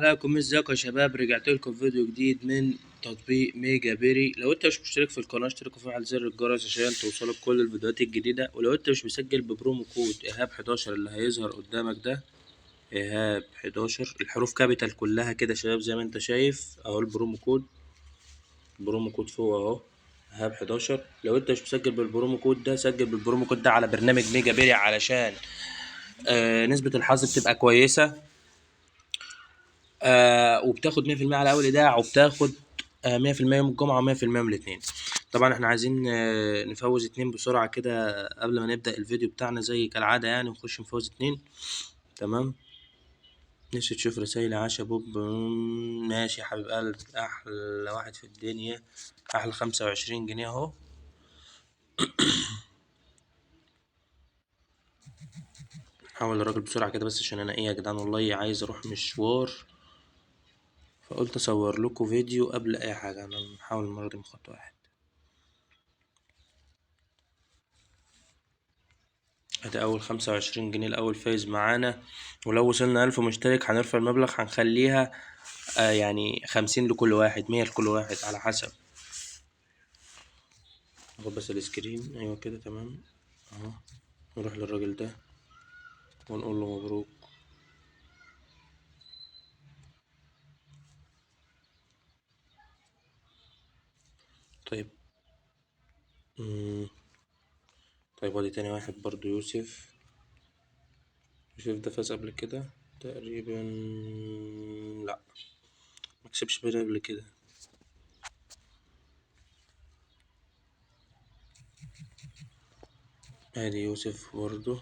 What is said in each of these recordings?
عليكم، ازيكم يا شباب؟ رجعت لكم فيديو جديد من تطبيق ميجا بيري. لو انت مش مشترك في القناة اشترك وفعل زر الجرس عشان توصلك كل الفيديوهات الجديدة. ولو انت مش مسجل ب promo code ايهاب 11 اللي هيظهر قدامك ده، ايهاب 11، الحروف capital كلها كده يا شباب زي ما انت شايف اهو. ال promo code، promo code فوق اهو، ايهاب 11. لو انت مش مسجل بال promo code ده سجل بال promo code ده على برنامج ميجا بيري علشان نسبه الحظ بتبقى كويسة، وبتاخد 100% على اول ايداع، وبتاخد 100% يوم الجمعة و100% يوم الاثنين. طبعا احنا عايزين نفوز اتنين بسرعة كده قبل ما نبدا الفيديو بتاعنا زي كالعادة يعني، ونخش نفوز اتنين. تمام، نفسي تشوف رسايل عاشا بوب. ماشي يا حبيب قلب، احلى واحد في الدنيا، احلى 25 جنيه اهو. حاول الراجل بسرعة كده بس عشان انا ايه يا جدعان، والله عايز اروح مشوار، فقلت اصور لكم فيديو قبل اي حاجة. انا بحاول المرة دي من خط واحد. ادي اول 25 جنيه الاول فايز معانا، ولو وصلنا 1000 مشترك هنرفع المبلغ، هنخليها 50 لكل واحد، 100 لكل واحد على حسب. ناخد بس ال screen، ايوه كده تمام اهو. نروح للراجل ده ونقول له مبروك. طيب طيب وادي تاني واحد برضو، يوسف. يوسف ده فاز قبل كده تقريبا، لا ما كسبش بيري قبل كده. ادي يوسف برضو.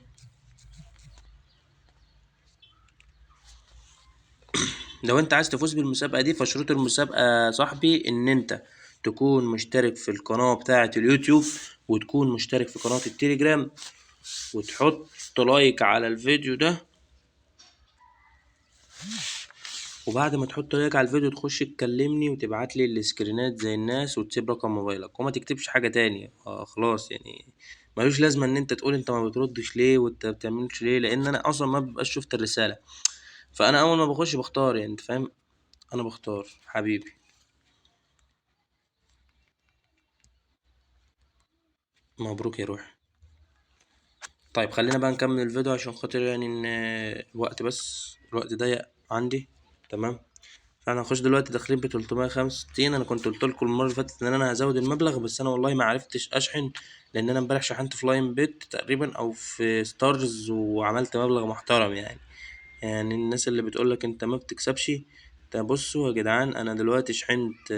لو انت عايز تفوز بالمسابقة دي فشروط المسابقة يا صاحبي ان انت تكون مشترك في القناة بتاعة اليوتيوب، وتكون مشترك في قناة التليجرام، وتحط like على الفيديو ده، وبعد ما تحط like على الفيديو تخش تكلمني وتبعت لي السكرينات زي الناس، وتسيب رقم موبايلك وما تكتبش حاجة تانية. خلاص ملوش لازمة ان انت تقول انت ما بتردش ليه وانت ما بتعملش ليه، لان انا اصلا ما ببقاش شفت الرسالة. فانا اول ما بخش بختار، انت فاهم، انا بختار حبيبي. مبروك يا روحي. طيب خلينا بقى نكمل الفيديو عشان خاطر ان الوقت، بس الوقت ضيق عندي. تمام، فانا هنخش دلوقتي داخلين ب 365. انا كنت قلت لكم المرة اللي فاتت ان انا هزود المبلغ، بس انا والله ما عرفتش اشحن، لان انا امبارح شحنت في لاين بيت تقريبا او في ستارز وعملت مبلغ محترم. الناس اللي بتقول لك انت ما بتكسبش، ده بصوا يا جدعان، انا دلوقتي شحنت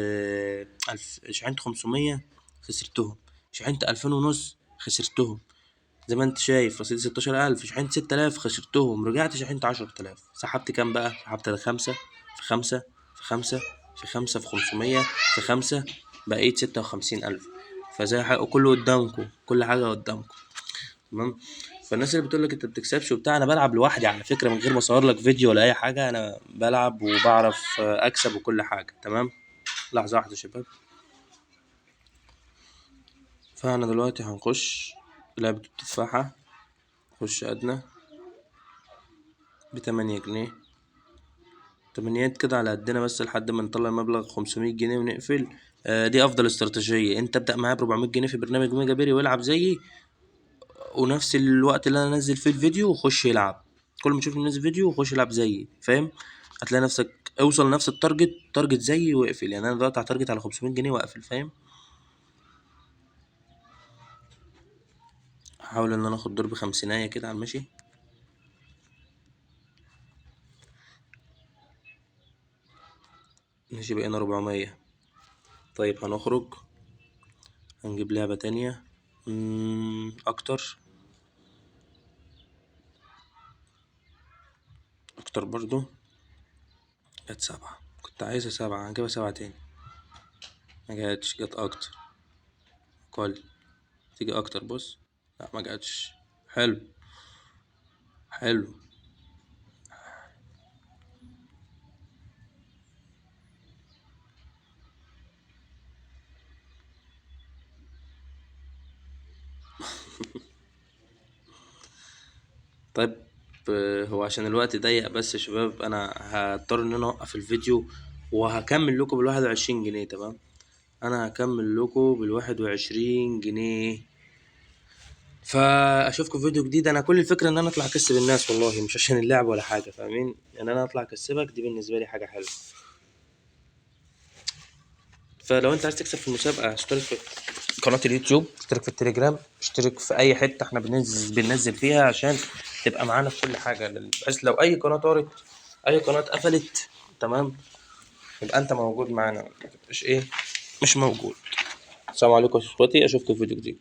500 خسرتهم، شحنت ألفين ونص خسرتهم، زي ما انت شايف رصيد 16000، شحنت 6000 خسرتهم، رجعت شحنت 10000. سحبت كام بقى؟ سحبت 5 في 5 في 5 في 5 في 500 في 5، بقيت 56000. فزي حاجة كله قدامكم، كل حاجة قدامكم. تمام، فالناس اللي بتقول لك انت بتكسبش وبتاع، انا بلعب لوحدي على فكرة من غير ما اصور لك فيديو ولا اي حاجة، انا بلعب وبعرف اكسب وكل حاجة. تمام، لحظة واحدة يا شباب. فاحنا دلوقتي هنخش لعبة التفاحة، نخش أدنى بتمانية جنيه، تمانيات كده على قدنا بس لحد ما نطلع مبلغ 500 جنيه ونقفل. دي أفضل استراتيجية، أنت ابدأ معايا بربعمية جنيه في برنامج ميجا بيري والعب زيي، ونفس الوقت اللي أنا أنزل فيه الفيديو وخش يلعب، كل ما تشوف منزل فيديو وخش يلعب زيي، فاهم؟ هتلاقي نفسك اوصل لنفس ال target، target زيي واقفل. أنا دلوقتي على target على 500 جنيه واقفل، فاهم؟ هحاول إن أنا آخد ضرب خمسينية كده على الماشي. ماشي، بقينا 400. طيب هنخرج هنجيب لعبة تانية. أكتر أكتر برضو. جت 7، كنت عايزها 7، هنجيبها 7 تاني، ما جاتش، جت أكتر، أقل، تيجي أكتر. بص، لا ما جاتش. حلو حلو. طيب هو عشان الوقت ضيق بس يا شباب، انا هضطر ان انا اوقف الفيديو وهكمل لكم بال21 جنيه. تمام، انا هكمل لكم بال21 جنيه. فاشوفكم في فيديو جديد. انا كل الفكرة ان انا اطلع اكسب الناس والله، مش عشان اللعب ولا حاجة، فاهمين؟ ان انا اطلع اكسبك دي بالنسبة لي حاجة حلوة. فلو انت عايز تكسب في المسابقة، اشترك في قناة اليوتيوب، اشترك في التليجرام، اشترك في اي حتة احنا بننزل فيها عشان تبقى معانا في كل حاجة، بحيث لو اي قناة طارت، اي قناة اتقفلت، تمام، يبقى انت موجود معانا، ما تبقاش ايه مش موجود. السلام عليكم يا اخواتي، اشوفكم في فيديو جديد.